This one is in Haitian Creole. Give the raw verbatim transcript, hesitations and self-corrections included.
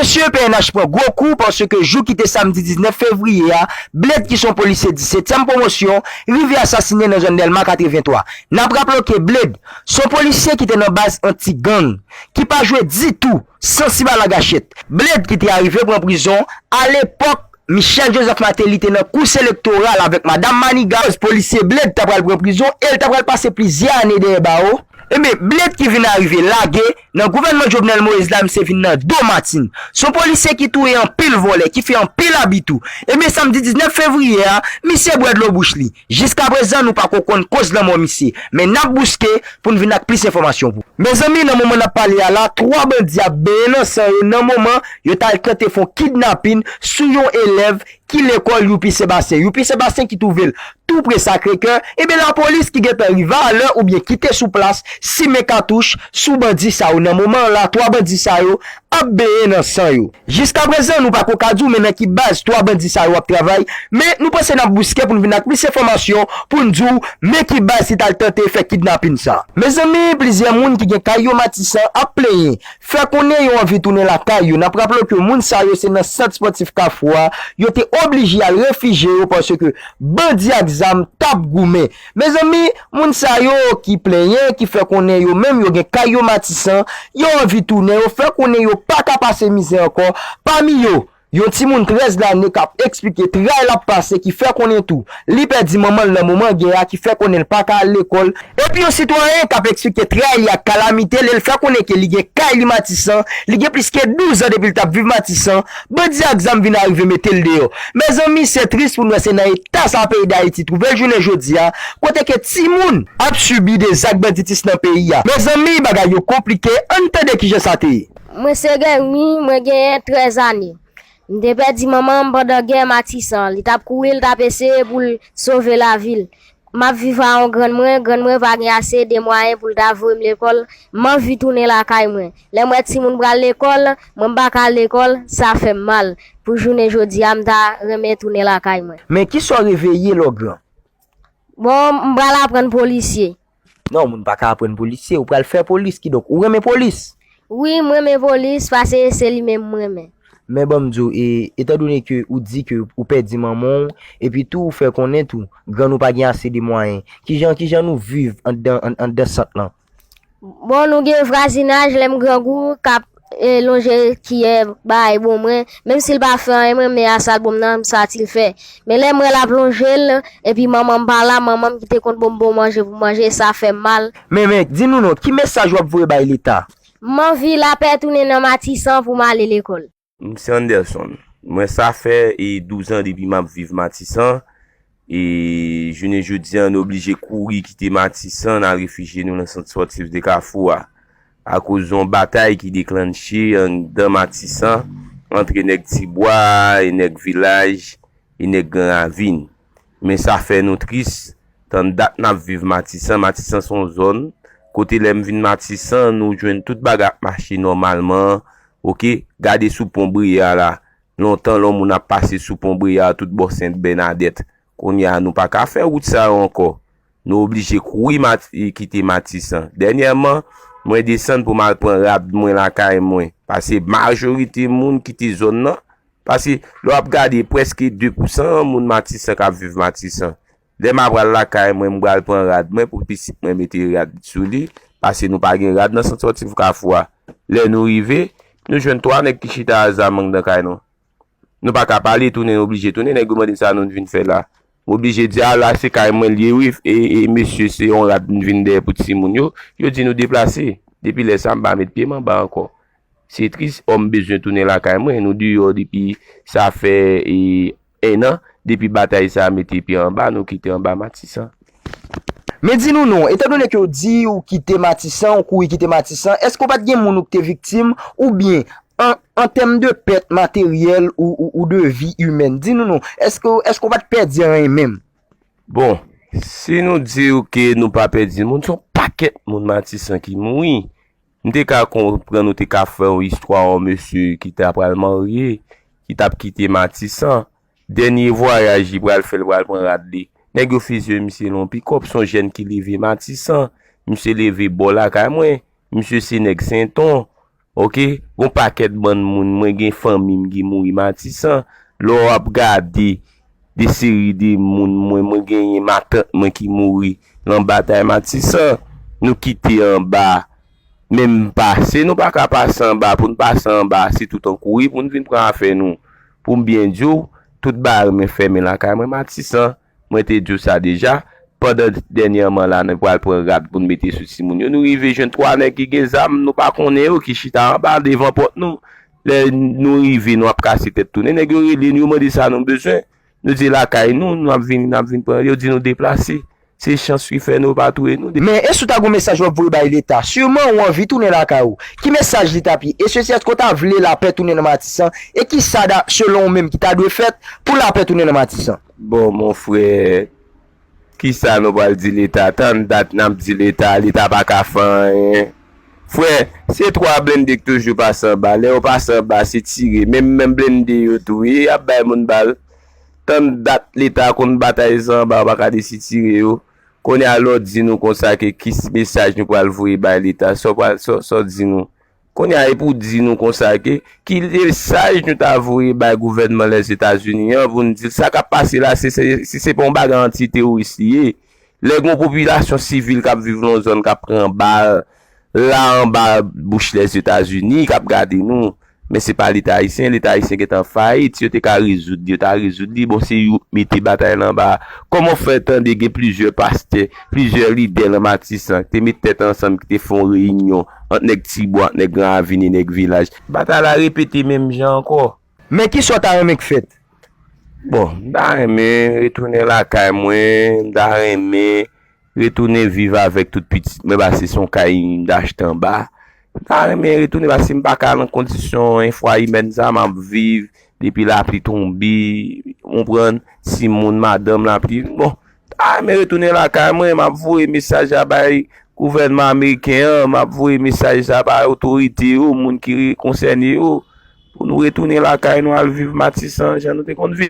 Mesye, P N H pran gwo kou paske jou ki te samdi diznèf fevriye a, Bled ki se yon polisye disetyèm pwomosyon rive asasinen nan zòn Dèlma katrevenntwa. N ap raple w ke Bled se yon polisye ki te nan baz anti-gang, ki pa jwe ditou sansib a lagachèt. Bled ki te arive pran prizon alepòk Michel Joseph Martelly te nan kous elektoral avèk madanm Maniga, polisye Bled ta pral pran prizon e l ta pral pase plizyè ane dèyè bawo. Ebyen, Bled ki vin arive lage nan gouvènman Jovenel Moïse la, misye vin nan do Martine. Se yon polisye ki touye anpil vòlè, ki fè anpil abi tou. Ebyen, samdi diznèf fevriye a, misye bwè dlo bouch li. Jiskaprezan, nou pako konn koz lanmò misye. Men n ap bouske pou n vin ak plis enfòmasyon pou. Mezanmi, nan moman n ap pale a la, twa bandi ap benyen nan san yo nan moman yo t al tante fè yon kidnapin sou yon elèv ki lekòl Youpi Sebastien. Youpi Sebastien ki twouve l tou pre Sacré-Cœur, ebyen lapolis ki gentan rive alè oubyen ki te sou plas, simen katouch sou bandi sa yo. Nan moman an la, twa bandi sa yo ap benyen nan san yo. Jiskaprezan, nou pako ka di w men nan ki baz twa bandi sa yo ap travay, men nou panse n ap bouske pou n vin ak plis enfòmasyon pou n di w men ki baz ki t al tante fè kidnapin sa. Mezanmi, plizyè moun ki gen kay yo Matisan ap plenyen, fè konnen yo anvi tounen lakay yo. N ap raple w ke moun sa yo se nan sant espòtif Kafou a yo te oblije al refijye yo paske bandi ak zam t ap goumen. Mezanmi, moun sa yo ki plenyen, ki fè konnen yo menm yo gen kay yo Matisan, yo anvi tounen, yo fè konnen yo pa ka pase mizè ankò. Pami yo, yon timoun trèz lane k ap eksplike tray l ap pase, ki fè konnen tou li pèdi manman l nan moman gè a, ki fè konnen l pa ka al lekòl. Epi yon sitwayen k ap eksplike tray li ak kalamite l e l fè konnen ke li gen kay li Matisan, li gen plis ke douz an depi l t ap viv Matisan, bandi ak zam vin arive mete l deyò. Mezanmi, se tris pou n wè se nan eta sa peyi Dayiti twouve l jounen jodi a, kote ke timoun ap sibi de zak banditis nan peyi a. Mezanmi, bagay yo konplike, ann tande kijan sa te ye. Mwen se Germi, mwen genyen trèz ane. M te pèdi manman m pandan gè Matisan. Li t ap kouri, li t ap eseye pou l sove lavi l. M ap viv a yon grann mwen, grann mwen pa gen ase de mwayen pou l ta voye m lekòl. M anvi tounen lakay mwen. Lè m wè timoun pral lekòl, mwen m pa ka al lekòl, sa fè m mal. Pou jounen jodi a, m ta renmen tounen lakay mwen. Men kisa w reveye lè w gran? Bon, m pral aprann polisye. Non, moun pa ka aprann polisye, ou pral fè polis, kidonk ou renmen polis? Wi, m renmen polis, paske se li menm m renmen. Men ban m di w, e, etandone ke ou di ke ou pèdi manman w, epi tou ou fè konnen tou, grann ou pa gen ase de mwayen. Kijan, kijan nou viv anndan, an, anndan sant lan? Bon, nou gen vwazinaj, lè m grangou, k ap, e, lonje kiyè bay bon mwen. Menm si l pa fè anyen, mwen, men a sa l bon m nan, m santi l fè. Men lè m wè l ap lonje l, epi manman m pa la, manman m ki te konn bon m bon manje pou m manje, sa fè m mal. Men, men, di nou non, ki mesaj w ap voye bay Leta? M anvi lapè tounen nan Matisan pou m ale lekòl. M se Anderson. Mwen sa fè e douz an depi m ap viv Matisan. E jounen jodi a, nou oblije kouri kite Matisan, n al refijye nou nan sant espòtif de Kafou a. Akoz yon batay ki deklanche anndan Matisan, antre nèg Tibwa e nèg Vilaj e nèg Gran Ravin. Men sa fè nou tris, tann dat n ap viv Matisan. Matisan se yon zòn kote lè m vin Matisan, nou jwenn tout bagay ap mache nòmalman. Oke, gade sou pon Breya la. Lontan, lè yon moun ap pase sou pon Breya tout bò Sent Bènadèt. Kounye a, nou pa ka fè wout sa yo ankò. Nou oblije kouri Mat-, e, kite Matisan. Dènyèman, mwen desann pou m al pran rad mwen lakay mwen. Paske majorite moun kite zòn nan. Paske lè w ap gade, prèske de pousan moun Matisan k ap viv Matisan. Lè m a pral lakay mwen, m pral pran rad mwen pou pitit mwen mete rad sou li, paske nou pa gen rad nan sant espòtif Kafou a. Lè nou rive, nou jwenn twa nèg ki chita a zam anndan kay nou. Nou pa ka pale, tounen, nou oblije tounen, nèg yo mande sa nou vin fè la. M oblije di, a la, se kay mwen l ye, wi, e, e mesye, se yon rad m vin dèyè pou timoun yo. Yo di nou deplase. Depi lè sa, m pa met pye m anba ankò. Se tris, ò, m bezwen tounen lakay mwen. Nou deyò depi sa fè, e, en an, depi batay sa a mete pye anba, nou kite anba Matisan. Men di nou non, etandone ke w di ou kite Matisan, ou kouri kite Matisan, èske w pa t gen moun ou k te viktim, oubyen an, an tèm de pèt materyèl ou, ou, ou de vi imèn? Di nou non, èske, èske w pa t pèdi anyen menm? Bon, si nou di w ke nou pa pèdi moun, se yon pakèt moun Matisan ki mouri. M te ka konprann ou te ka fè yon istwa yon mesye ki ta pral marye, ki t ap kite Matisan. Dènye vwayaj li pral fè, l pral pran rad li. Nèg yo fizye misye nan yon pikòp, se yon jèn ki leve Matisan. Misye leve bò lakay mwen. Misye se nèg Senton. Oke? Gon pakèt bann moun, mwen gen fanmi m ki mouri Matisan. Lè w ap gade de seri de moun, mwen, mwen genyen matant mwen ki mouri nan batay Matisan. Nou kite anba. Menm pase, nou pa ka pase anba. Pou n pase anba, se tout an kouri pou n vin pran afè nou. Pou m byen di w, tout bagay mwen fèmen lakay mwen Matisan. Mwen te di w sa deja. Pandan dènyèman la, nou pral pran rad pou n mete sou timoun yo. Nou rive jwenn twa nèg ki gen zam, nou pa konnen yo, ki chita anba devan pòt nou. Lè nou rive, nou ap kase tèt tounen. Nèg yo rele nou, yo mande sa nou bezwen. Nou di lakay nou, n ap vin, n ap vin pran. Yo di nou deplase. Se chans ki fè nou pa touye nou. Men èske w ta gen yon mesaj w ap voye bay Leta? Siman ou anvi tounen lakay ou. Ki mesaj li t ap ye? E sesi, èske w ta vle lapè tounen nan Matisan? E kisa, da, selon ou menm, ki ta dwe fèt pou lapè tounen nan Matisan? Bon, mon frè, kisa nou pral di Leta? Tann dat n ap di Leta, Leta pa ka fè anyen. Frè, se twa blende k toujou pase anba. Lè yo pase anba, se tire. Menm, menm blende yo tou, y ap bay moun bal. Tann dat Leta konn batay zan anba, yo pa ka deside tire yo. Kounye a, lè w di nou konsa ke ki s- mesaj nou pral voye bay Leta, sa w pral, sa w, sa w di nou? Kounye a, e pou di nou konsa ke ki mesaj nou ta voye bay gouvènman Lèzetazini an pou n di l sa k ap pase la, se, se, si se pa yon bagay antiteworis li ye. Lè gon popilasyon sivil k ap viv nan yon zòn k ap pran bal la anba bouch Lèzetazini k ap gade nou. Men se pa Leta ayisyen, Leta ayisyen gentan fayit. Si yo te ka rezoud li, yo ta rezoud li. Bon, se yo k mete batay la anba. Kòman w fè tande gen plizyè pastè, plizyè lidè nan Matisan ki te met tèt ansanm, ki te fè yon reyinyon ant nèg Tibwa, ant nèg Gran Ravin e nèg Vilaj? Batay la repete menm jan ankò. Men kisa w ta renmen k fèt? Bon, m ta renmen retounen lakay mwen, m ta renmen retounen viv avèk tout pitit mwen, paske se yon kay m t achte anba. M ta renmen retounen, paske m pa ka nan kondisyon enfwa imèn sa, m ap viv depi lapli tonbe, w konprann, timoun, madanm, lapli. Bon, m ta renmen retounen lakay mwen, m ap voye mesaj la bay gouvènman ameriken an, m ap voye mesaj sa bay otorite yo, moun ki konsène yo, pou nou retounen lakay nou, al viv Matisan jan nou te konn viv.